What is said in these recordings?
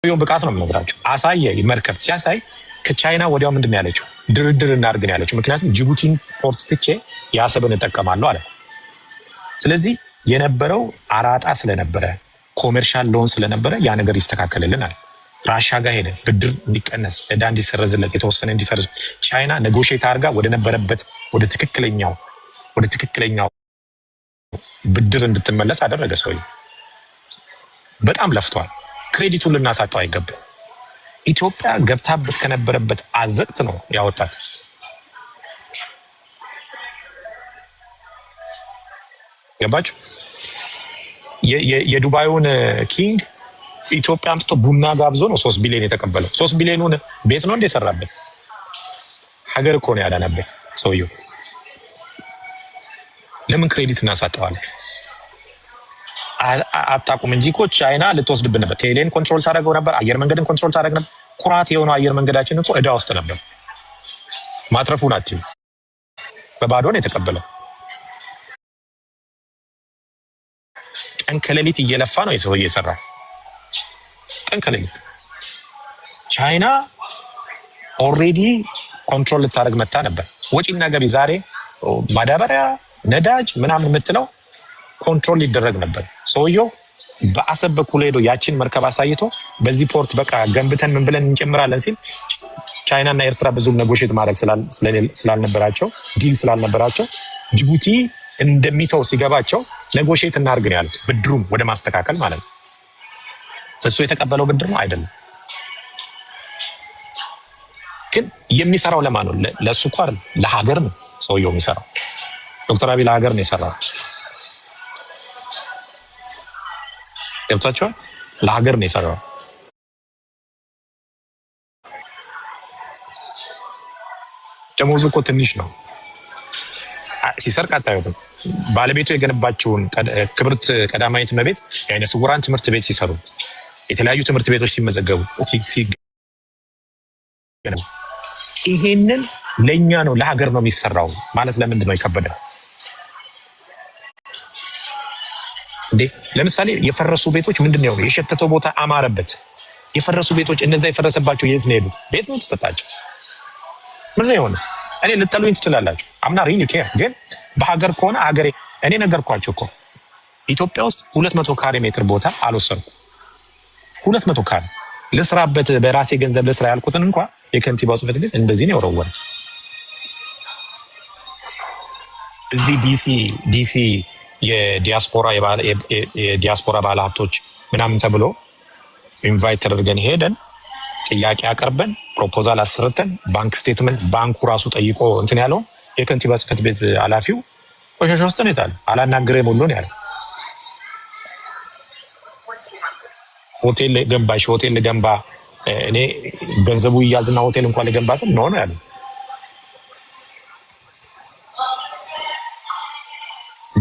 የሰውየውን ብቃት ነው የምነግራቸው። አሳየ መርከብ ሲያሳይ ከቻይና ወዲያው ምንድን ነው ያለችው? ድርድር እናድርግ ነው ያለችው። ምክንያቱም ጅቡቲን port ትቼ የአሰብን እጠቀማለሁ አለ። ስለዚህ የነበረው አራጣ ስለነበረ commercial loan ስለነበረ ያ ነገር ይስተካከልልን አለ። ራሻ ጋር ሄደ፣ ብድር እንዲቀነስ፣ ዕዳ እንዲሰረዝለት፣ የተወሰነ እንዲሰርዝ ቻይና negotiate አድርጋ ወደ ነበረበት ወደ ትክክለኛው ብድር እንድትመለስ አደረገ። ሰውዬው በጣም ለፍቷል። Credit ኡን ልናሳጠው አይገባም። ኢትዮጵያ ገብታበት ከነበረበት አዘቅት ነው ያወጣት። ገባችሁ? የዱባዩን king ኢትዮጵያ አምጥቶ ቡና ጋብዞ ነው 3 ቢሊዮን የተቀበለው። 3 ቢሊዮኑን ቤት ነው እንደ የሰራበት? ሀገር እኮ ነው ያዳነበት ሰውየው። ለምን credit እናሳጠዋለን? አታውቁም እንጂ እኮ ቻይና ልትወስድብን ነበር። ቴሌን control ታደርገው ነበር። አየር መንገድን control ታደርግ ነበር። ኩራት የሆነው አየር መንገዳችን እኮ እዳ ውስጥ ነበር። ማትረፉን አትዩ። በባዶ ነው የተቀበለው። ቀን ከሌሊት እየለፋ ነው የሰው እየሰራ ቀን ከሌሊት። ቻይና already control ልታደርግ መታ ነበር። ወጪና ገቢ ዛሬ ማዳበሪያ፣ ነዳጅ ምናምን የምትለው control ሊደረግ ነበር። ሰውየው በአሰብ በኩል ሄዶ ያችን መርከብ አሳይቶ በዚህ port በቃ ገንብተን ምን ብለን እንጨምራለን ሲል ቻይና እና ኤርትራ ብዙም negotiate ማድረግ ስላልነበራቸው፣ deal ስላልነበራቸው፣ ጅቡቲ እንደሚተው ሲገባቸው negotiate እናድርግ ነው ያሉት። ብድሩም ወደ ማስተካከል ማለት ነው። እሱ የተቀበለው ብድር ነው አይደለም። ግን የሚሰራው ለማን ነው? ለእሱ እኮ አይደለም፣ ለሀገር ነው ሰውየው የሚሰራው። ዶክተር አብይ ለሀገር ነው የሰራው። ገብቷቸዋል። ለሀገር ነው የሰራው። ደሞዙ እኮ ትንሽ ነው። ሲሰርቅ አታዩትም። ባለቤቱ የገነባቸውን ክብርት ቀዳማዊት እመቤት የዓይነ ስውራን ትምህርት ቤት ሲሰሩ፣ የተለያዩ ትምህርት ቤቶች ሲመዘገቡ፣ ሲገነቡ ይሄንን ለእኛ ነው ለሀገር ነው የሚሰራው ማለት ለምንድን ነው የከበደ እንዴ? ለምሳሌ የፈረሱ ቤቶች ምንድን ነው የሸተተው ቦታ አማረበት። የፈረሱ ቤቶች እነዛ የፈረሰባቸው የት ነው የሄዱት? ቤት ነው የተሰጣቸው። ምን ነው የሆነ? እኔ ልጠሉኝ ትችላላችሁ። I'm not really care፣ ግን በሀገር ከሆነ ሀገሬ እኔ ነገርኳቸው እኮ፣ ኢትዮጵያ ውስጥ 200 ካሬ ሜትር ቦታ አልወሰድኩም። 200 ካሬ ልስራበት፣ በራሴ ገንዘብ ልስራ ያልኩትን እንኳ የከንቲባው ጽሕፈት ቤት እንደዚህ ነው የወረወረ። እዚህ ዲሲ የዲያስፖራ ባለሀብቶች ምናምን ተብሎ invite ተደርገን ሄደን ጥያቄ አቅርበን proposal አሰርተን bank statement ባንኩ ራሱ ጠይቆ እንትን ያለው የከንቲባ ጽሕፈት ቤት ኃላፊው ቆሻሻ ውስጥ ነው የጣለው። አላናግሬም ሁሉ ነው ያለው። ሆቴል ገንባ፣ እሺ ሆቴል ልገንባ፣ እኔ ገንዘቡ ይያዝና ሆቴል እንኳን ልገንባ ስል ነው ነው ያለው።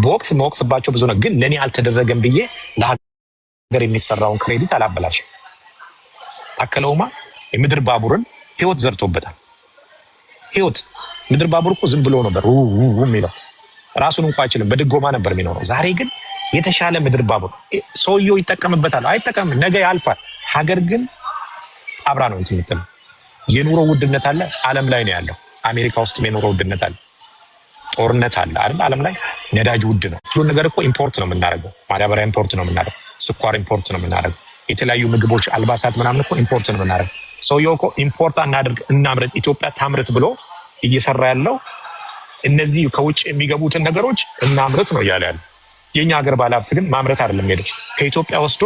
ቦክስ መወቅስባቸው ብዙ ነው፣ ግን ለእኔ አልተደረገም ብዬ ለሀገር የሚሰራውን credit አላበላሽም። ታከለ ኡማ የምድር ባቡርን ህይወት ዘርቶበታል። ህይወት ምድር ባቡር እኮ ዝም ብሎ ነበር የሚለው፣ ራሱን እንኳ አይችልም፣ በድጎማ ነበር የሚኖረው። ዛሬ ግን የተሻለ ምድር ባቡር ሰውየው ይጠቀምበታል፣ አይጠቀምም፣ ነገ ያልፋል። ሀገር ግን አብራ ነው እንትን የምትለው። የኑሮ ውድነት አለ፣ ዓለም ላይ ነው ያለው። አሜሪካ ውስጥም የኑሮ ውድነት አለ፣ ጦርነት አለ አይደል? ዓለም ላይ ነዳጅ ውድ ነው። ሁሉ ነገር እኮ import ነው የምናደርገው። ማዳበሪያ import ነው የምናደርገው። ስኳር import ነው የምናደርገው። የተለያዩ ምግቦች፣ አልባሳት ምናምን እኮ import ነው የምናደርገው። ሰውየው እኮ import አናድርግ፣ እናምርት፣ ኢትዮጵያ ታምርት ብሎ እየሰራ ያለው እነዚህ ከውጭ የሚገቡትን ነገሮች እናምርት ነው እያለ ያለው። የኛ ሀገር ባለሀብት ግን ማምረት አይደለም ሄደው ከኢትዮጵያ ወስዶ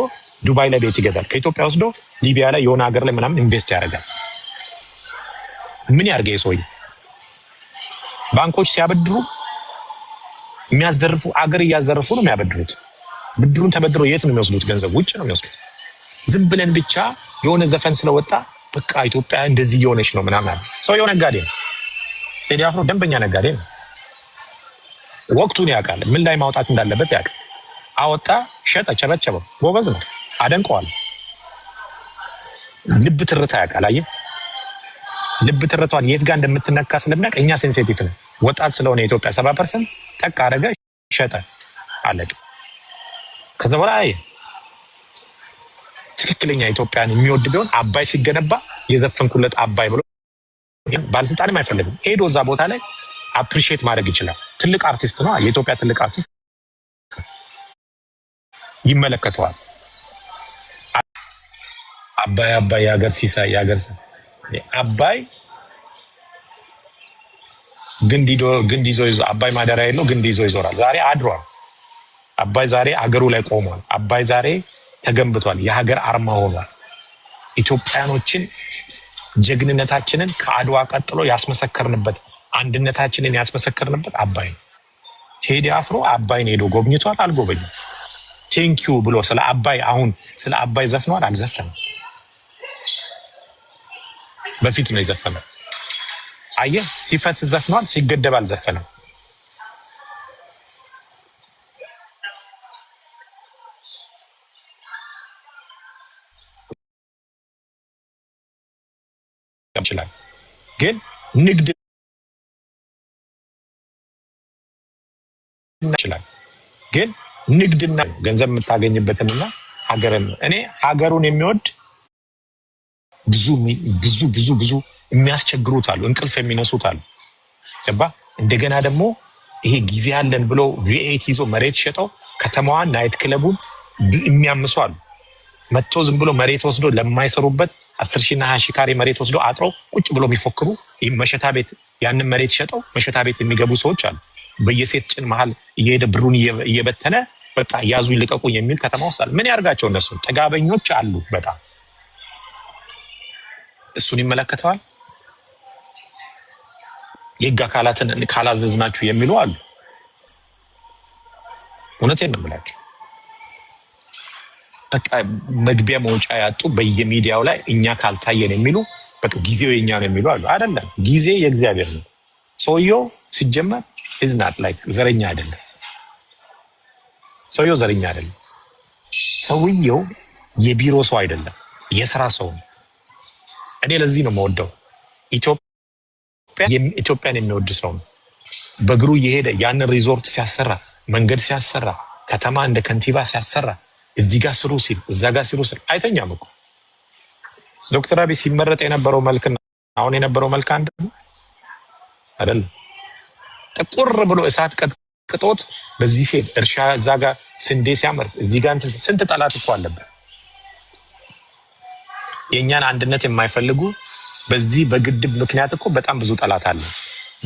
ዱባይ ላይ ቤት ይገዛል። ከኢትዮጵያ ወስዶ ሊቢያ ላይ የሆነ ሀገር ላይ ምናምን invest ያደርጋል። ምን ያርገ ሰውዬ? ባንኮች ሲያበድሩ የሚያዘርፉ፣ አገር እያዘረፉ ነው የሚያበድሩት። ብድሩን ተበድረው የት ነው የሚወስዱት? ገንዘብ ውጭ ነው የሚወስዱት። ዝም ብለን ብቻ የሆነ ዘፈን ስለወጣ በቃ ኢትዮጵያ እንደዚህ እየሆነች ነው ምናምን አለ። ሰውየው ነጋዴ ነው። ቴዲ አፍሮ ደንበኛ ነጋዴ ነው። ወቅቱን ያውቃል። ምን ላይ ማውጣት እንዳለበት ያውቃል። አወጣ፣ ሸጠ፣ ቸበቸበው። ጎበዝ ነው። አደንቀዋል። ልብ ትርታ ያውቃል። አየህ፣ ልብ ትርቷን የት ጋር እንደምትነካ ስለሚያውቅ እኛ sensitive ነን። ወጣት ስለሆነ የኢትዮጵያ 70% ጠቅ አደረገ፣ ሸጠ፣ አለቀ። ከዛ በኋላ አይ ትክክለኛ ኢትዮጵያን የሚወድ ቢሆን አባይ ሲገነባ የዘፈንኩለት አባይ ብሎ ባለስልጣንም አይፈልግም። ሄዶ እዛ ቦታ ላይ appreciate ማድረግ ይችላል። ትልቅ አርቲስት ነው። የኢትዮጵያ ትልቅ አርቲስት ይመለከተዋል። አባይ አባይ የሀገር ሲሳይ የሀገር አባይ ግንድ ይዞ ይዞ አባይ ማደሪያ የለው፣ ግንድ ይዞ ይዞራል። ዛሬ አድሯል። አባይ ዛሬ አገሩ ላይ ቆሟል። አባይ ዛሬ ተገንብቷል። የሀገር አርማ ሆኗል። ኢትዮጵያኖችን ጀግንነታችንን ከአድዋ ቀጥሎ ያስመሰከርንበት፣ አንድነታችንን ያስመሰከርንበት አባይ ነው። ቴዲ አፍሮ አባይን ሄዶ ጎብኝቷል? አልጎበኝም። Thank you ብሎ ስለ አባይ፣ አሁን ስለ አባይ ዘፍኗል? አልዘፈንም። በፊት ነው የዘፈነው። አየህ፣ ሲፈስ ዘፍኗል፣ ሲገደብ አልዘፈነም። ይችላል ግን ንግድ ይችላል ግን ንግድና ገንዘብ የምታገኝበትንና ሀገርን፣ እኔ ሀገሩን የሚወድ ብዙ ብዙ ብዙ ብዙ የሚያስቸግሩት አሉ፣ እንቅልፍ የሚነሱት አሉ። ገባ? እንደገና ደግሞ ይሄ ጊዜ አለን ብሎ V8 ይዞ መሬት ሸጠው ከተማዋን night club ኡን የሚያምሱ አሉ። መጥቶ ዝም ብሎ መሬት ወስዶ ለማይሰሩበት 10,000ና 20,000 ካሬ መሬት ወስዶ አጥረው ቁጭ ብሎ የሚፎክሩ፣ መሸታ ቤት፣ ያንን መሬት ሸጠው መሸታ ቤት የሚገቡ ሰዎች አሉ። በየሴት ጭን መሀል እየሄደ ብሩን እየበተነ በቃ ያዙ ይልቀቁኝ የሚል ከተማ ውስጥ አለ። ምን ያርጋቸው? እነሱ ጥጋበኞች አሉ በጣም። እሱን ይመለከተዋል። የህግ አካላትን ካላዘዝናችሁ የሚሉ አሉ። እውነቴን ነው የምላችሁ። በቃ መግቢያ መውጫ ያጡ፣ በየሚዲያው ላይ እኛ ካልታየን የሚሉ፣ በቃ ጊዜው የኛ ነው የሚሉ አሉ። አይደለም፣ ጊዜ የእግዚአብሔር ነው። ሰውየው ሲጀመር is not like ዘረኛ አይደለም። ሰውየው ዘረኛ አይደለም። ሰውየው የቢሮ ሰው አይደለም፣ የስራ ሰው ነው። እኔ ለዚህ ነው የምወደው። ኢትዮጵያን የሚወድ ሰው ነው። በእግሩ እየሄደ ያንን ሪዞርት ሲያሰራ፣ መንገድ ሲያሰራ፣ ከተማ እንደ ከንቲባ ሲያሰራ፣ እዚህ ጋር ስሩ ሲል፣ እዛ ጋር ስሩ ሲል አይተኛም እኮ። ዶክተር አብይ ሲመረጥ የነበረው መልክና አሁን የነበረው መልክ አንድ አይደለም። ጥቁር ብሎ እሳት ቀጥቅጦት በዚህ ሴት እርሻ እዛ ጋር ስንዴ ሲያመርት፣ እዚህ ጋር ስንት ጠላት እኮ አለበት። የእኛን አንድነት የማይፈልጉ፣ በዚህ በግድብ ምክንያት እኮ በጣም ብዙ ጠላት አለ፣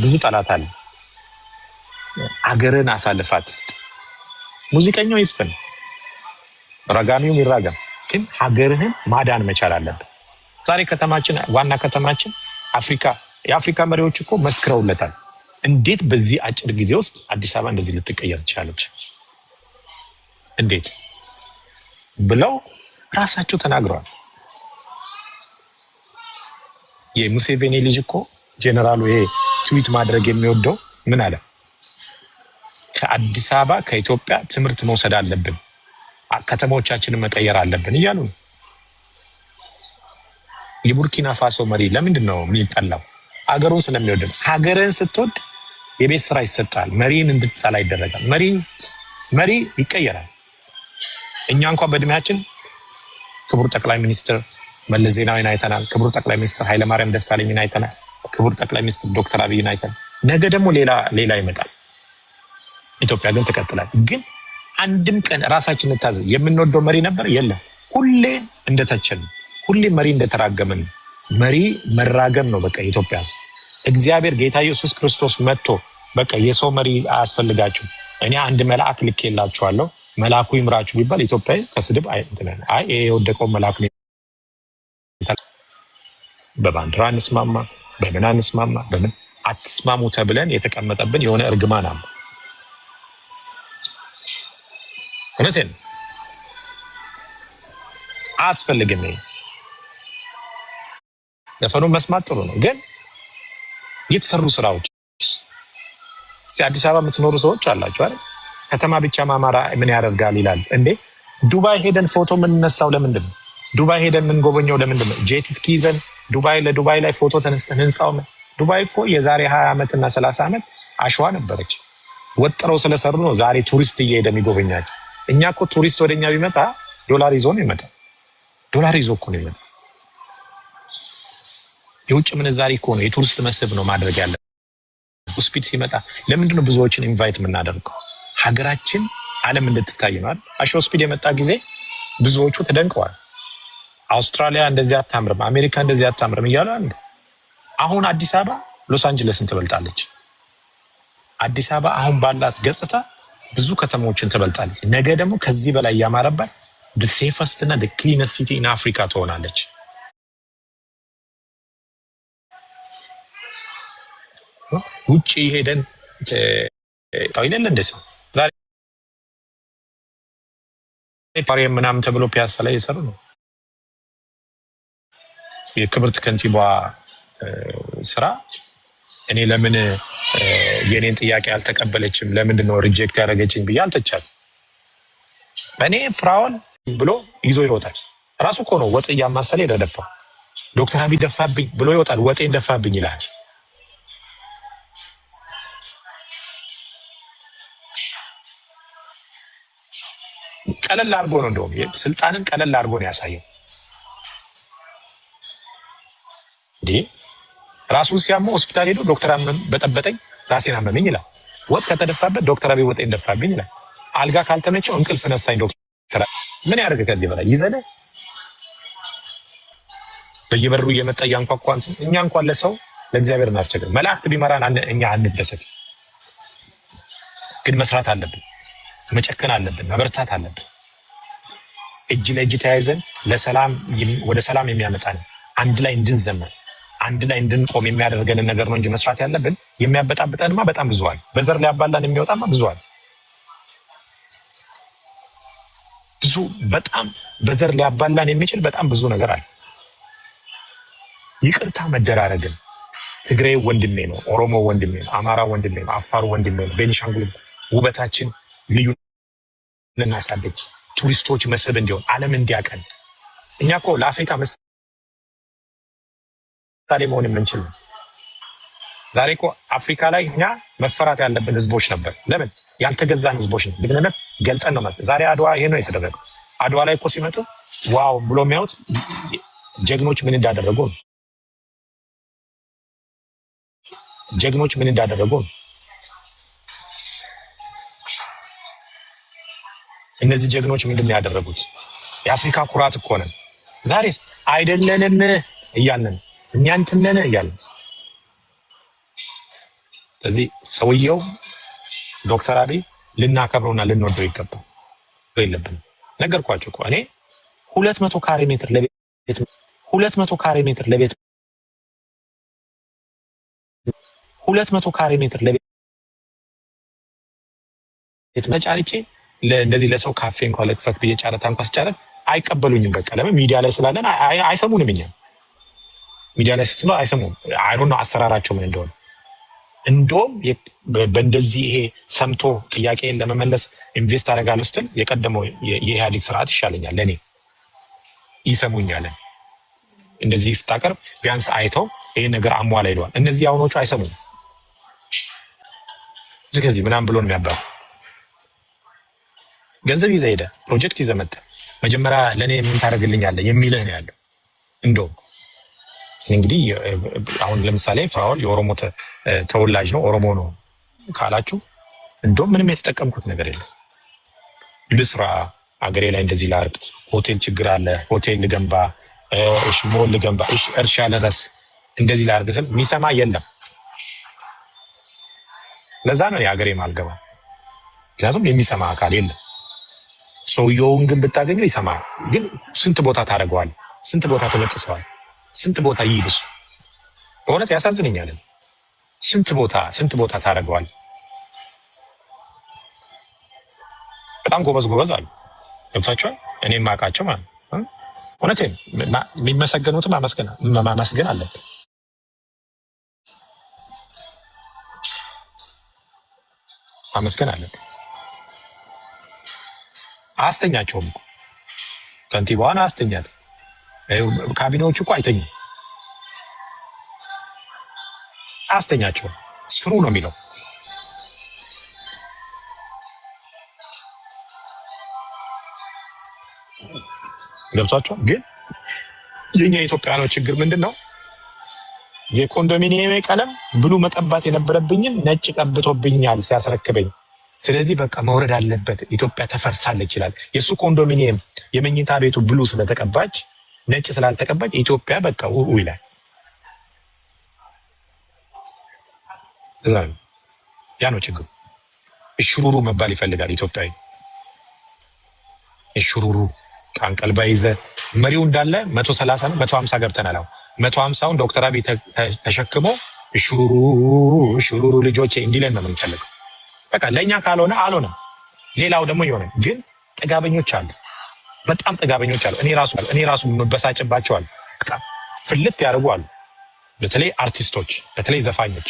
ብዙ ጠላት አለ። አገርን አሳልፋ አትስጥ። ሙዚቀኛው ይዝፈን፣ ረጋሚውም ይራገም፣ ግን ሀገርህን ማዳን መቻል አለብን። ዛሬ ከተማችን፣ ዋና ከተማችን አፍሪካ፣ የአፍሪካ መሪዎች እኮ መስክረውለታል። እንዴት በዚህ አጭር ጊዜ ውስጥ አዲስ አበባ እንደዚህ ልትቀየር ትችላለች? እንዴት ብለው ራሳቸው ተናግረዋል። የሙሴቬኒ ልጅ እኮ ጄኔራሉ፣ ይሄ ትዊት ማድረግ የሚወደው ምን አለ? ከአዲስ አበባ ከኢትዮጵያ ትምህርት መውሰድ አለብን፣ ከተሞቻችንን መቀየር አለብን እያሉ ነው። የቡርኪና ፋሶ መሪ ለምንድን ነው የሚጠላው? ሀገሩን ስለሚወድ ነው። ሀገርህን ስትወድ የቤት ስራ ይሰጣል። መሪን እንድትጠላ ይደረጋል። መሪ ይቀየራል። እኛ እንኳን በእድሜያችን ክቡር ጠቅላይ ሚኒስትር መለስ ዜናዊን አይተናል። ክቡር ጠቅላይ ሚኒስትር ኃይለማርያም ደሳለኝን አይተናል። ክቡር ጠቅላይ ሚኒስትር ዶክተር አብይን አይተናል። ነገ ደግሞ ሌላ ሌላ ይመጣል። ኢትዮጵያ ግን ትቀጥላል። ግን አንድም ቀን ራሳችን እንታዘዝ። የምንወደው መሪ ነበር? የለም። ሁሌ እንደተቸን፣ ሁሌ መሪ እንደተራገምን፣ መሪ መራገም ነው። በቃ የኢትዮጵያ ሕዝብ፣ እግዚአብሔር ጌታ ኢየሱስ ክርስቶስ መጥቶ በቃ የሰው መሪ አያስፈልጋችሁም፣ እኔ አንድ መልአክ ልኬላችኋለሁ፣ መልአኩ ይምራችሁ ቢባል ኢትዮጵያዊ ከስድብ አይ ይሄ የወደቀው መልአክ ነው። በባንዲራ አንስማማ፣ በምን አንስማማ፣ በምን አትስማሙ ተብለን የተቀመጠብን የሆነ እርግማን አለ። እውነቴን ነው። አያስፈልግም። ይሄ ዘፈኑን መስማት ጥሩ ነው፣ ግን የተሰሩ ስራዎች፣ እስኪ አዲስ አበባ የምትኖሩ ሰዎች አላችሁ አይደል? ከተማ ብቻ ማማራ ምን ያደርጋል ይላል እንዴ? ዱባይ ሄደን ፎቶ የምንነሳው ለምንድን ነው? ዱባይ ሄደን የምንጎበኘው ለምንድን ነው? Jet ski ይዘን ዱባይ ለዱባይ ላይ ፎቶ ተነስተን ህንፃው፣ ዱባይ እኮ የዛሬ 20 ዓመት እና 30 ዓመት አሸዋ ነበረች። ወጥረው ስለሰሩ ነው ዛሬ ቱሪስት እየሄደ የሚጎበኛቸው። እኛ እኮ ቱሪስት ወደኛ ቢመጣ ዶላር ይዞ ነው ይመጣ። ዶላር ይዞ እኮ ነው የመጣው። የውጭ ምንዛሪ እኮ ነው፣ የቱሪስት መስህብ ነው ማድረግ ያለ። ስፒድ ሲመጣ ለምንድን ነው ብዙዎችን invite የምናደርገው? ሀገራችን ዓለም እንድትታይ ነው አይደል? አሾ ስፒድ የመጣ ጊዜ ብዙዎቹ ተደንቀዋል። አውስትራሊያ እንደዚህ አታምርም፣ አሜሪካ እንደዚህ አታምርም እያሉ አንድ አሁን አዲስ አበባ ሎስ አንጀለስን ትበልጣለች። አዲስ አበባ አሁን ባላት ገጽታ ብዙ ከተሞችን ትበልጣለች። ነገ ደግሞ ከዚህ በላይ ያማረባት safest እና cleanest city in Africa ትሆናለች። ውጭ ሄደን ይለለ እንደ ሰው ዛሬ ፓሪም ምናምን ተብሎ ፒያሳ ላይ የሰሩ ነው። የክብርት ከንቲባ ስራ እኔ ለምን የኔን ጥያቄ አልተቀበለችም፣ ለምንድን ነው reject ያደረገችኝ ብዬ አልተቻለም። እኔ ፍራውን ብሎ ይዞ ይወጣል። ራሱ እኮ ነው ወጥ እያማሰለ የደፋው። ዶክተር አብይ ደፋብኝ ብሎ ይወጣል። ወጤን ደፋብኝ ይላል። ቀለል አድርጎ ነው እንደውም ስልጣንን ቀለል አድርጎ ነው ያሳየው። እንዲህ ራሱን ሲያመው ሆስፒታል ሄዶ ዶክተር በጠበጠኝ ራሴን አመመኝ ይላል። ወጥ ከተደፋበት ዶክተር አብይ ወጤን ደፋብኝ ይላል። አልጋ ካልተመቸው እንቅልፍ ነሳኝ ዶክተር። ምን ያደርግ ከዚህ በላይ ይዘነ በየበሩ እየመጣ እያንኳኳ እኛ እንኳን ለሰው ለእግዚአብሔር እናስቸግር። መላእክት ቢመራን እኛ አንደሰት። ግን መስራት አለብን፣ መጨከን አለብን፣ መበርታት አለብን። እጅ ለእጅ ተያይዘን ለሰላም ወደ ሰላም የሚያመጣን አንድ ላይ እንድንዘምር አንድ ላይ እንድንቆም የሚያደርገንን ነገር ነው እንጂ መስራት ያለብን። የሚያበጣብጠንማ በጣም ብዙ አለ። በዘር ሊያባላን የሚወጣማ ብዙ አለ። ብዙ በጣም በዘር ሊያባላን የሚችል በጣም ብዙ ነገር አለ። ይቅርታ መደራረግን ትግሬ ወንድሜ ነው፣ ኦሮሞ ወንድሜ ነው፣ አማራ ወንድሜ ነው፣ አፋሩ ወንድሜ ነው፣ ቤኒሻንጉል ውበታችን ልዩ እናሳድግ፣ ቱሪስቶች መስህብ እንዲሆን ዓለም እንዲያቀን። እኛ እኮ ለአፍሪካ ምሳሌ መሆን የምንችል ነው። ዛሬ እኮ አፍሪካ ላይ እኛ መፈራት ያለብን ህዝቦች ነበር። ለምን ያልተገዛን ህዝቦች ነው። ልግንነት ገልጠን ነው ማለት። ዛሬ አድዋ ይሄ ነው የተደረገው። አድዋ ላይ እኮ ሲመጡ wow ብሎ የሚያዩት ጀግኖች ምን እንዳደረጉ ነው። ጀግኖች ምን እንዳደረጉ ነው። እነዚህ ጀግኖች ምንድን ነው ያደረጉት? የአፍሪካ ኩራት እኮ ነን። ዛሬስ አይደለንም እያልን እኛ እንትን ነን እያልን። ስለዚህ ሰውየው ዶክተር አብይ ልናከብረውና ልንወደው ይገባል። የለብንም። ነገርኳቸው እኮ እኔ 200 ካሬ ሜትር ለቤት 200 ካሬ ሜትር ለቤት 200 ካሬ ሜትር ለቤት መጫርቼ እንደዚህ ለሰው ካፌ እንኳን ለክፈት ብዬ ጨረታ እንኳን ስጫረት አይቀበሉኝም። በቃ ለምን ሚዲያ ላይ ስላለን አይሰሙንም። እኛ ሚዲያ ላይ ስትኖር አይሰሙም። I don't know አሰራራቸው ምን እንደሆነ። እንደውም በእንደዚህ ይሄ ሰምቶ ጥያቄን ለመመለስ invest አደርጋለሁ ስትል የቀደመው የኢህአዴግ ስርዓት ይሻለኛል ለእኔ፣ ይሰሙኛል። እንደዚህ ስታቀርብ ቢያንስ አይተው ይሄን ነገር አሟላ ይለዋል። እነዚህ አሁኖቹ አይሰሙም። ከዚህ ምናምን ብሎ ነው የሚያባሩ። ገንዘብ ይዘህ ሄደህ ፕሮጀክት ይዘህ መጥተህ መጀመሪያ ለእኔ ምን ታደርግልኛለህ የሚልህ ነው ያለው። እንደውም እንግዲህ አሁን ለምሳሌ ፍራኦል የኦሮሞ ተወላጅ ነው፣ ኦሮሞ ነው ካላችሁ እንደውም ምንም የተጠቀምኩት ነገር የለም። ልስራ፣ አገሬ ላይ እንደዚህ ላርግ፣ ሆቴል ችግር አለ፣ ሆቴል ልገንባ፣ እሺ ሞል ልገንባ፣ እሺ እርሻ ልረስ፣ እንደዚህ ላርግ ስል የሚሰማ የለም። ለዛ ነው የሀገሬ ማልገባ፣ ምክንያቱም የሚሰማ አካል የለም። ሰውየውን ግን ብታገኘው ይሰማል። ግን ስንት ቦታ ታደርገዋል? ስንት ቦታ ትበጥሰዋል? ስንት ቦታ ይሂድ እሱ። በእውነት ያሳዝነኛል። ስንት ቦታ ስንት ቦታ ታደርገዋል? በጣም ጎበዝ ጎበዝ አሉ። ገብቷቸዋል። እኔ የማውቃቸው ማለት ነው። እውነቴን የሚመሰገኑትም ማመስገን አለብን። ማመስገን አለብን። አያስተኛቸውም እኮ ከንቲባዋን አያስተኛትም። ካቢኔዎቹ እኮ አይተኙም። አያስተኛቸውም። ስሩ ነው የሚለው። ገብቷቸዋል። ግን የኛ ኢትዮጵያኖች ችግር ምንድን ነው? የኮንዶሚኒየም ቀለም blue መቀባት የነበረብኝን ነጭ ቀብቶብኛል ሲያስረክበኝ። ስለዚህ በቃ መውረድ አለበት፣ ኢትዮጵያ ተፈርሳለች ይላል። የእሱ ኮንዶሚኒየም የመኝታ ቤቱ blue ስለተቀባች፣ ነጭ ስላልተቀባች ኢትዮጵያ በቃ ውኡ ይላል። እዛ ነው፣ ያ ነው ችግሩ። እሽሩሩ መባል ይፈልጋል ኢትዮጵያዊ። እሽሩሩ አንቀልባ ይዘ መሪው እንዳለ 130 ነው 150 ገብተናል። አሁን 150ውን ዶክተር አብይ ተሸክሞ እሽሩሩ እሽሩሩ ልጆቼ እንዲለን ነው የምንፈልገው። በቃ ለእኛ ካልሆነ አልሆነም። ሌላው ደግሞ የሆነ ግን ጥጋበኞች አሉ፣ በጣም ጥጋበኞች አሉ። እኔ ራሱ መበሳጭባቸው አሉ። በቃ ፍልት ያደርጉ አሉ። በተለይ አርቲስቶች፣ በተለይ ዘፋኞች፣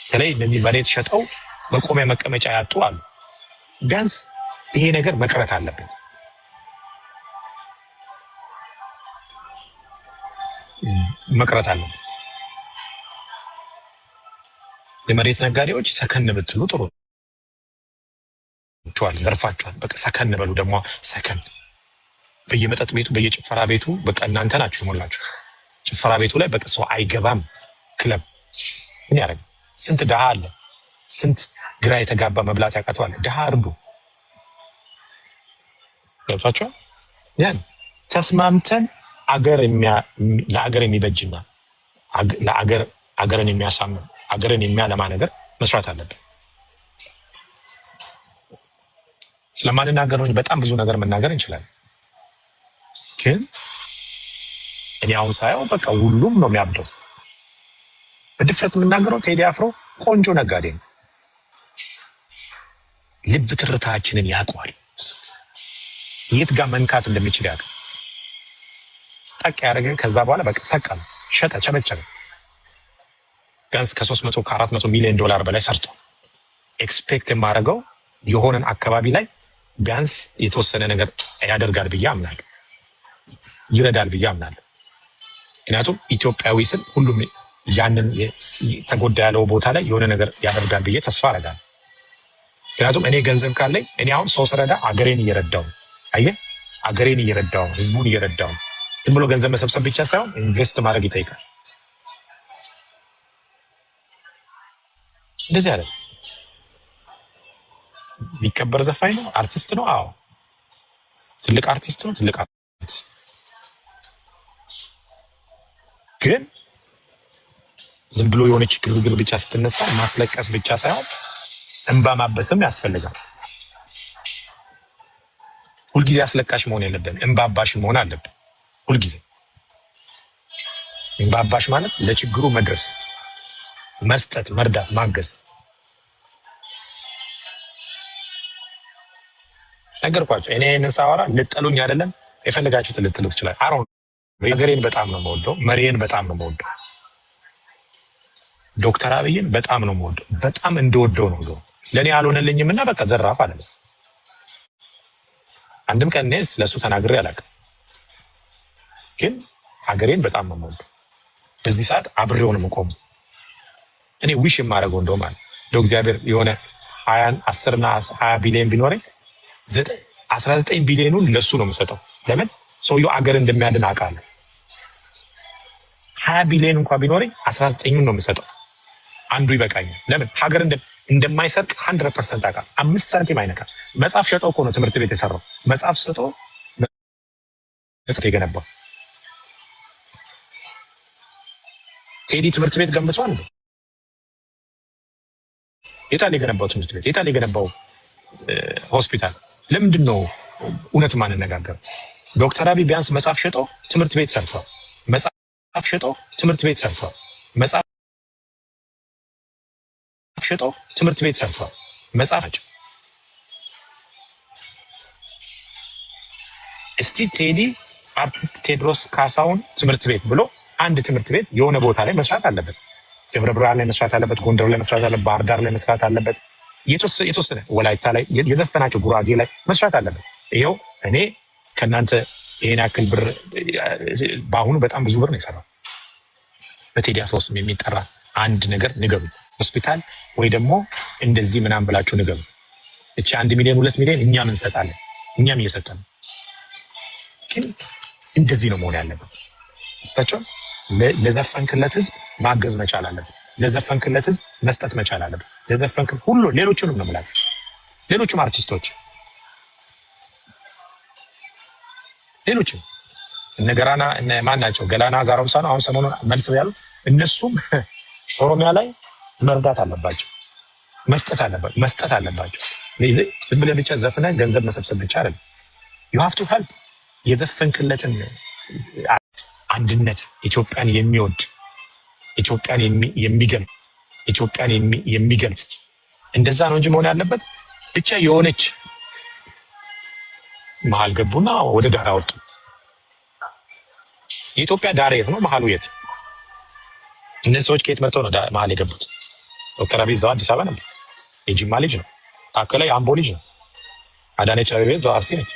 በተለይ እነዚህ መሬት ሸጠው መቆሚያ መቀመጫ ያጡ አሉ። ቢያንስ ይሄ ነገር መቅረት አለበት፣ መቅረት አለበት። የመሬት ነጋዴዎች ሰከን ብትሉ ጥሩ ቸዋል፣ ዘርፋቸዋል። በቃ ሰከን በሉ ደግሞ ሰከን። በየመጠጥ ቤቱ በየጭፈራ ቤቱ በቃ እናንተ ናችሁ የሞላችሁ። ጭፈራ ቤቱ ላይ በቃ ሰው አይገባም። ክለብ ምን ያደርግ? ስንት ድሃ አለ፣ ስንት ግራ የተጋባ መብላት ያቃተዋል። ድሃ እርዱ። ገብቷቸዋል። ያን ተስማምተን ለአገር የሚበጅና ለአገር አገርን የሚያሳምን፣ አገርን የሚያለማ ነገር መስራት አለብን። ስለማንናገር ነው፣ በጣም ብዙ ነገር መናገር እንችላለን። ግን እኔ አሁን ሳየው በቃ ሁሉም ነው የሚያብደው። በድፍረት የምናገረው ቴዲ አፍሮ ቆንጆ ነጋዴ ነው። ልብ ትርታችንን ያውቀዋል። የት ጋር መንካት እንደሚችል ያውቃል። ጠቅ ያደረገ ከዛ በኋላ በቃ ሰቀለ፣ ሸጠ፣ ቸበቸበ። ቢያንስ ከ300 ከ400 ሚሊዮን ዶላር በላይ ሰርቶ expect የማደርገው የሆነን አካባቢ ላይ ቢያንስ የተወሰነ ነገር ያደርጋል ብዬ አምናለሁ፣ ይረዳል ብዬ አምናለሁ። ምክንያቱም ኢትዮጵያዊ ስል ሁሉም ያንን ተጎዳ ያለው ቦታ ላይ የሆነ ነገር ያደርጋል ብዬ ተስፋ አደርጋለሁ። ምክንያቱም እኔ ገንዘብ ካለኝ፣ እኔ አሁን ሰው ስረዳ አገሬን እየረዳው ነው። አየህ፣ አገሬን እየረዳው ነው፣ ህዝቡን እየረዳው ነው። ዝም ብሎ ገንዘብ መሰብሰብ ብቻ ሳይሆን invest ማድረግ ይጠይቃል። እንደዚህ አለ። የሚከበር ዘፋኝ ነው፣ አርቲስት ነው። አዎ፣ ትልቅ አርቲስት ነው፣ ትልቅ አርቲስት። ግን ዝም ብሎ የሆነች ግርግር ብቻ ስትነሳ ማስለቀስ ብቻ ሳይሆን እንባ ማበስም ያስፈልጋል። ሁልጊዜ አስለቃሽ መሆን የለብን፣ እንባ አባሽ መሆን አለብን። ሁልጊዜ እንባ አባሽ ማለት ለችግሩ መድረስ፣ መስጠት፣ መርዳት፣ ማገዝ። ነገርኳቸው። እኔ ይህንን ሳወራ ልጠሉኝ አይደለም፣ የፈለጋችሁትን ልትሉ ትችላል። አሁን ሀገሬን በጣም ነው የምወደው፣ መሪዬን በጣም ነው የምወደው፣ ዶክተር አብይን በጣም ነው የምወደው። በጣም እንደወደው ነው። ለእኔ አልሆነልኝም እና በቃ ዘራፍ አለ። አንድም ቀን እኔ ስለሱ ተናግሬ አላውቅም፣ ግን ሀገሬን በጣም ነው የምወደው። በዚህ ሰዓት አብሬው ነው የምቆመው። እኔ wish የማደርገው እንደውም አለ፣ እንደው እግዚአብሔር የሆነ 20 10ና 20 ቢሊዮን ቢኖረኝ 19 ቢሊዮኑን ለሱ ነው የምሰጠው። ለምን? ሰውየው አገር እንደሚያድን አውቃለሁ። 20 ቢሊዮን እንኳ ቢኖረኝ 19ኙን ነው የምሰጠው። አንዱ ይበቃኛል። ለምን? ሀገር እንደማይሰርቅ 100% አውቃለሁ። 5 ሳንቲም አይነካም። መጽሐፍ ሸጦ እኮ ነው ትምህርት ቤት የሰራው። መጽሐፍ ሸጦ መጽሐፍ የገነባው። ቴዲ ትምህርት ቤት ገንብቷል። የታል የገነባው ትምህርት ቤት? የታል የገነባው ሆስፒታል? ለምንድን ነው እውነት ማንነጋገር? ዶክተር አብይ ቢያንስ መጽሐፍ ሸጦ ትምህርት ቤት ሰርቷል። መጽሐፍ ሸጦ ትምህርት ቤት ሰርቷል። መጽሐፍ ሸጦ ትምህርት ቤት ሰርቷል። መጽሐፍ ናቸው። እስቲ ቴዲ፣ አርቲስት ቴዎድሮስ ካሳሁን ትምህርት ቤት ብሎ አንድ ትምህርት ቤት የሆነ ቦታ ላይ መስራት አለበት። ደብረ ብርሃን ላይ መስራት አለበት። ጎንደር ላይ መስራት አለበት። ባህር ዳር ላይ መስራት አለበት። የተወሰነ ወላይታ ላይ፣ የዘፈናቸው ጉራጌ ላይ መስራት አለበት። ይኸው እኔ ከእናንተ ይሄን ያክል ብር፣ በአሁኑ በጣም ብዙ ብር ነው የሰራው። በቴዲ አፍሮ ስም የሚጠራ አንድ ነገር ንገሩ። ሆስፒታል ወይ ደግሞ እንደዚህ ምናምን ብላችሁ ንገሩ። እቺ 1 ሚሊዮን 2 ሚሊዮን እኛም እንሰጣለን። እኛም እየሰጠን ግን እንደዚህ ነው መሆን ያለበት። ታቸው ለዘፈንክለት ህዝብ ማገዝ መቻል አለብን። ለዘፈንክለት ህዝብ መስጠት መቻል አለብን። ለዘፈንክ ሁሉ ሌሎቹንም ነው የምላቸው፣ ሌሎቹም አርቲስቶች፣ ሌሎችም እነ ገራና እነ ማን ናቸው? ገላና ጋሮምሳ ነው አሁን ሰሞኑን መልስ ያሉት። እነሱም ኦሮሚያ ላይ መርዳት አለባቸው፣ መስጠት አለባቸው፣ መስጠት አለባቸው። ዝም ብለህ ብቻ ዘፍነህ ገንዘብ መሰብሰብ ብቻ አይደለም። You have to help የዘፈንክለትን አንድነት፣ ኢትዮጵያን የሚወድ፣ ኢትዮጵያን የሚገልጽ፣ ኢትዮጵያን የሚገልጽ እንደዛ ነው እንጂ መሆን ያለበት ብቻ የሆነች መሀል ገቡና ወደ ዳር አወጡ። የኢትዮጵያ ዳር የት ነው? መሀሉ የት? እነዚህ ሰዎች ከየት መጥተው ነው መሀል የገቡት? ዶክተር አብይ እዛው አዲስ አበባ ነበር። የጅማ ልጅ ነው። ታከለ የአምቦ ልጅ ነው። አዳነች አቤቤ እዛው አርሲ ነች።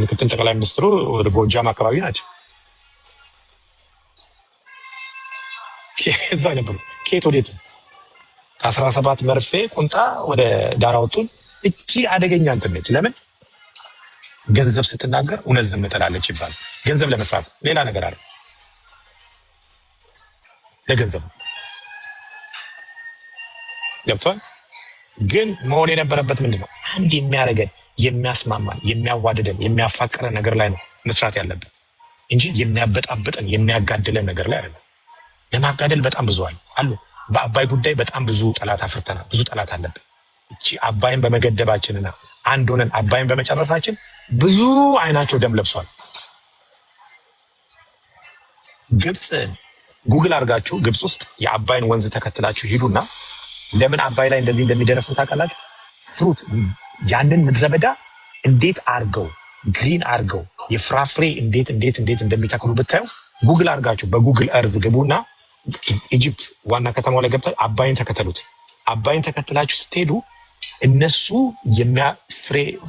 ምክትል ጠቅላይ ሚኒስትሩ ወደ ጎጃም አካባቢ ናቸው። እዛ ነበሩ። ከየት ወዴት? ከ17 መርፌ ቁንጣ ወደ ዳር አወጡን። እቺ አደገኛ እንትን ነች። ለምን ገንዘብ ስትናገር እውነት ዝም ትላለች ይባላል። ገንዘብ ለመስራት፣ ሌላ ነገር አለ፣ ለገንዘብ ገብቷል። ግን መሆን የነበረበት ምንድን ነው? አንድ የሚያደርገን፣ የሚያስማማን፣ የሚያዋድደን፣ የሚያፋቅረን ነገር ላይ ነው መስራት ያለብን እንጂ የሚያበጣብጠን፣ የሚያጋድለን ነገር ላይ አይደለም። ለማጋደል በጣም ብዙ አሉ። በአባይ ጉዳይ በጣም ብዙ ጠላት አፍርተናል። ብዙ ጠላት አለብን። እቺ አባይን በመገደባችንና አንድ ሆነን አባይን በመጨረሳችን ብዙ አይናቸው ደም ለብሷል። ግብፅ ጉግል አድርጋችሁ ግብፅ ውስጥ የአባይን ወንዝ ተከትላችሁ ሂዱና ለምን አባይ ላይ እንደዚህ እንደሚደነፉ ታውቃላችሁ? Fruit ያንን ምድረ በዳ እንዴት አርገው green አርገው የፍራፍሬ እንዴት እንዴት እንዴት እንደሚተክሉ ብታዩ፣ ጉግል አድርጋችሁ በ Google Earth ግቡና Egypt ዋና ከተማው ላይ ገብታ አባይን ተከተሉት። አባይን ተከትላችሁ ስትሄዱ እነሱ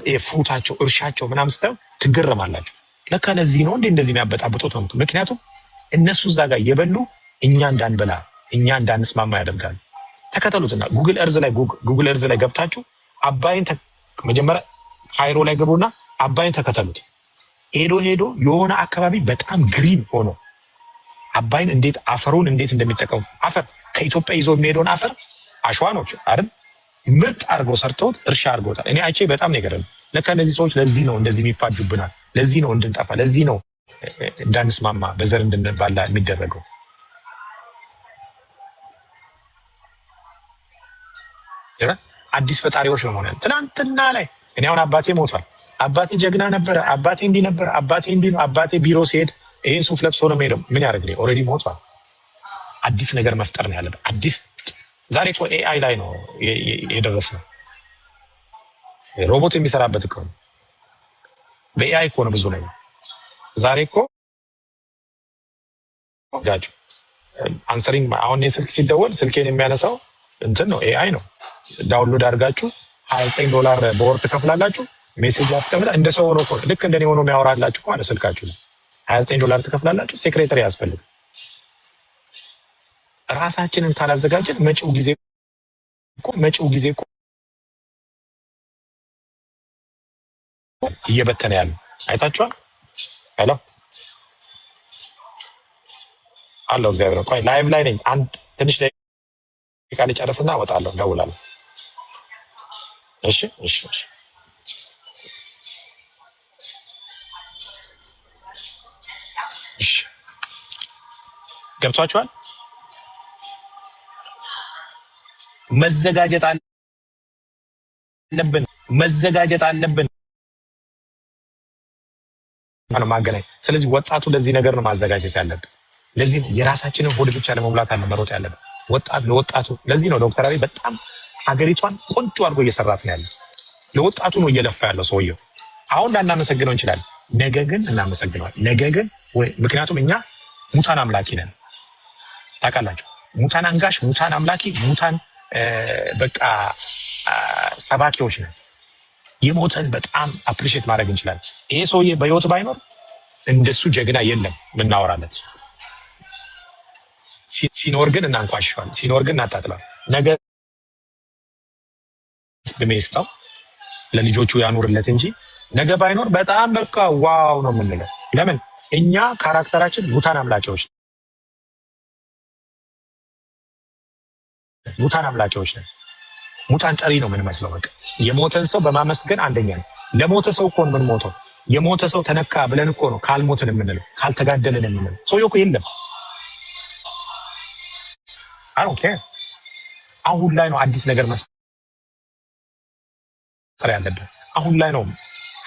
የ fruit ኣቸው፣ እርሻቸው ምናምን ስታዩ ትገረማላችሁ። ለካ ለዚህ ነው እንዴ እንደዚህ የሚያበጣብጡት ነው። ምክንያቱም እነሱ እዛ ጋር እየበሉ እኛ እንዳንበላ፣ እኛ እንዳንስማማ ያደርጋሉ። ተከተሉትና Google Earth ላይ ገብታችሁ አባይን መጀመሪያ ካይሮ ላይ ገቡና አባይን ተከተሉት። ሄዶ ሄዶ የሆነ አካባቢ በጣም green ሆኖ አባይን እንዴት አፈሩን እንዴት እንደሚጠቀሙ፣ አፈር ከኢትዮጵያ ይዞ የሚሄደውን አፈር፣ አሸዋ ነው አይደል? ምርጥ አድርገው ሰርተውት እርሻ አድርገውታል። እኔ አይቼ በጣም ነው የገረመኝ። ለካ እነዚህ ሰዎች ለዚህ ነው እንደዚህ የሚፋጁብናል፣ ለዚህ ነው እንድንጠፋ፣ ለዚህ ነው እንዳንስማማ፣ በዘር እንድንባላ የሚደረገው። አዲስ ፈጣሪዎች ነው መሆን። ትናንትና ላይ እኔ አሁን አባቴ ሞቷል። አባቴ ጀግና ነበረ፣ አባቴ እንዲህ ነበረ፣ አባቴ እንዲህ ነው፣ አባቴ ቢሮ ሲሄድ ይሄን ሱፍ ለብሶ ነው የሚሄደው። ምን ያደርግልኝ? Already ሞቷል። አዲስ ነገር መፍጠር ነው ያለብን። አዲስ ዛሬ እኮ AI ላይ ነው የደረስነው። ሮቦት የሚሰራበት እኮ ነው። በ AI እኮ ነው ብዙ ነገር። ዛሬ እኮ ጋጩ answering፣ አሁን የስልክ ሲደወል ስልኬን የሚያነሳው እንትን ነው፣ AI ነው። Download አድርጋችሁ 29 ዶላር በወር ትከፍላላችሁ። Message ያስቀምጣ እንደ ሰው ሆኖ እኮ፣ ልክ እንደኔ ሆኖ የሚያወራላችሁ እኮ አለ ስልካችሁ ላይ። 29 ዶላር ትከፍላላችሁ። Secretary አያስፈልግም። ራሳችንን ካላዘጋጀን መጪው ጊዜ እኮ እየበተነ ያለ አይታችኋል። Hello አለው እግዚአብሔር። ቆይ live ላይ ነኝ። አንድ ትንሽ ደቂቃ ልጨርስና እወጣለሁ፣ እደውላለሁ። እሺ። ገብቷችኋል? መዘጋጀት አለብን። መዘጋጀት አለብን ነው ማገናኝ። ስለዚህ ወጣቱ ለዚህ ነገር ነው ማዘጋጀት ያለብን። ለዚህ ነው የራሳችንን ሆድ ብቻ ለመሙላት አለ መሮጥ ያለብን። ወጣት ለወጣቱ ለዚህ ነው ዶክተር አብይ በጣም ሀገሪቷን ቆንጆ አድርጎ እየሰራት ነው ያለ። ለወጣቱ ነው እየለፋ ያለው ሰውየው። አሁን ላናመሰግነው እንችላለን፣ ነገ ግን እናመሰግነዋል። ነገ ግን ወይ ምክንያቱም እኛ ሙታን አምላኪ ነን ታውቃላችሁ። ሙታን አንጋሽ፣ ሙታን አምላኪ፣ ሙታን በቃ ሰባኪዎች ነን። የሞተን በጣም appreciate ማድረግ እንችላለን። ይሄ ሰውዬ በህይወት ባይኖር እንደሱ ጀግና የለም ምናወራለት። ሲኖር ግን እናንኳሽዋል። ሲኖር ግን እናጣጥለዋል። ነገ እድሜ ይስጠው፣ ለልጆቹ ያኑርለት እንጂ ነገ ባይኖር በጣም በቃ wow ነው የምንለው። ለምን እኛ character ኣችን ሙታን አምላኪዎች፣ ሙታን አምላኪዎች ነን። ሙታን ጠሪ ነው የምንመስለው። በቃ የሞተን ሰው በማመስገን አንደኛ ነው። ለሞተ ሰው እኮ ነው የምንሞተው። የሞተ ሰው ተነካ ብለን እኮ ነው ካልሞትን የምንለው፣ ካልተጋደልን የምንለው። ሰውዬው እኮ የለም። I don't care። አሁን ላይ ነው አዲስ ነገር መፍጠር ያለብን። አሁን ላይ ነው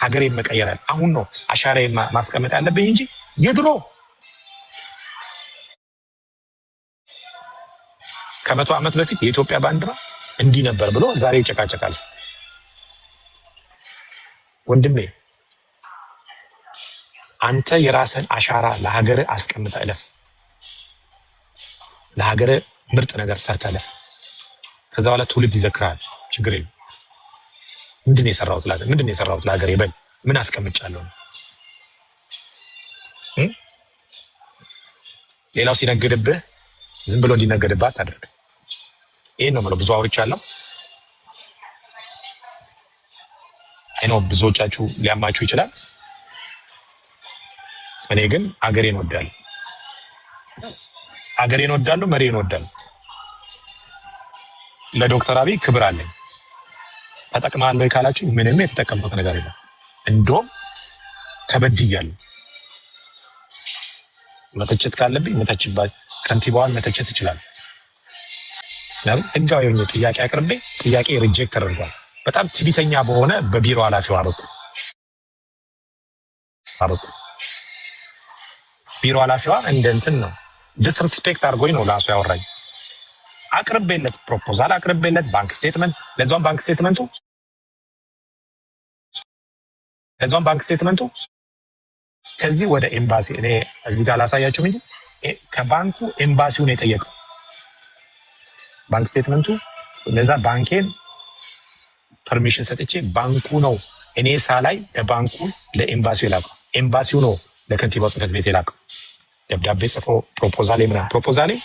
ሀገሬን መቀየር ያለ፣ አሁን ነው አሻራዬን ማስቀመጥ ያለብኝ እንጂ የድሮ ከ100 ዓመት በፊት የኢትዮጵያ ባንዲራ እንዲህ ነበር ብሎ ዛሬ ይጨቃጨቃል። ወንድሜ፣ አንተ የራስህን አሻራ ለሀገር አስቀምጠህ እለፍ። ለሀገር ምርጥ ነገር ሰርተህ እለፍ። ከዛ በኋላ ትውልድ ይዘክራል። ችግር የለም። ምንድን ነው የሰራሁት? ምንድን ነው የሰራሁት ለሀገሬ? በል ምን አስቀምጫለሁ? ሌላው ሲነግድብህ ዝም ብሎ እንዲነገድብህ አታደርግ። ይሄን ነው የምለው። ብዙ አውርቻለሁ። I know ብዙዎቻችሁ ሊያማችሁ ይችላል። እኔ ግን አገሬን ወዳለሁ፣ አገሬን ወዳለሁ፣ መሪዬን ወዳለሁ። ለዶክተር አብይ ክብር አለኝ። ተጠቅመሃል ወይ ካላችሁ ምንም የተጠቀምኩት ነገር የለም። እንደውም ተበድያለሁ። መተቸት ካለብኝ መተችባት ከንቲባዋን መተቸት እችላለሁ። ምክንያቱም ህጋዊ የሆነ ጥያቄ አቅርቤ ጥያቄ reject ተደርጓል። በጣም ትዕቢተኛ በሆነ በቢሮ ኃላፊዋ በኩል ቢሮ ኃላፊዋ እንደ እንትን ነው disrespect አድርጎኝ ነው ራሱ ያወራኝ። አቅርቤለት proposal አቅርቤለት bank statement፣ ለዛም bank statement ኡ ከዚህ ወደ ኤምባሲ፣ እኔ እዚህ ጋር ላሳያችሁ እንጂ ከባንኩ ኤምባሲውን የጠየቀው bank statement ኡ እነዛ ባንኬን permission ሰጥቼ ባንኩ ነው እኔ ሳላይ ለባንኩ ለኤምባሲው የላከው፣ ኤምባሲው ነው ለከንቲባው ጽሕፈት ቤት የላከው። ደብዳቤ ጽፎ proposal ምናምን፣ proposal ኤ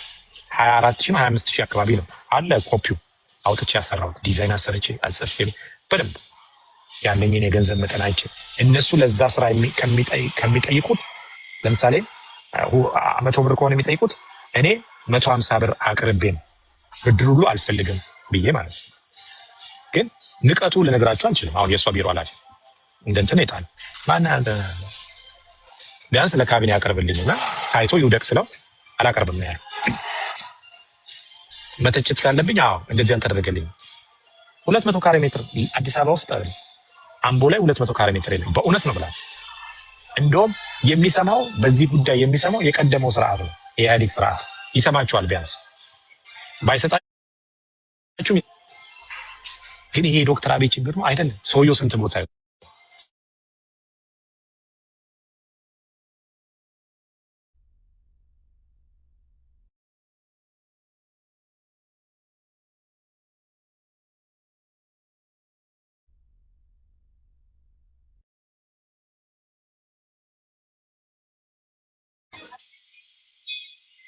24,000 25,000 አካባቢ ነው አለ። ኮፒው አውጥቼ ያሰራሁት ዲዛይን አሰርቼ አጽፌ በደንብ ያለኝን የገንዘብ መጠን አይቼ እነሱ ለዛ ስራ ከሚጠይቁት ለምሳሌ 100 ብር ከሆነ የሚጠይቁት እኔ 150 ብር አቅርቤ ነው፣ ብድር ሁሉ አልፈልግም ብዬ ማለት ነው። ግን ንቀቱ ልነግራቸው አልችልም። አሁን የእሷ ቢሮ ኃላፊ እንደ እንትን ይጣል ማን ቢያንስ ለካቢኔ ያቀርብልኝና ታይቶ ይውደቅ ስለው አላቀርብም ነው ያለው። መተቸት ካለብኝ አዎ እንደዚህ አልተደረገልኝም። 200 ካሬ ሜትር አዲስ አበባ ውስጥ አይደለም አምቦ ላይ 200 ካሬ ሜትር የለም። በእውነት ነው ብላ እንደውም የሚሰማው በዚህ ጉዳይ የሚሰማው የቀደመው ስርዓት ነው፣ የኢህአዴግ ስርዓት ይሰማቸዋል። ቢያንስ ባይሰጣችሁም ግን ይሄ የዶክተር አብይ ችግር ነው አይደለም። ሰውየው ስንት ቦታ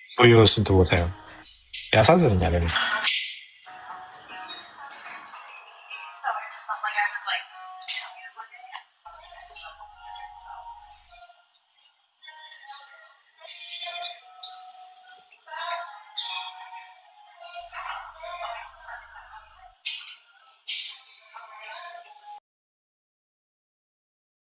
ሰውየው ስንት ቦታ ያሳዝነኛል። እኔ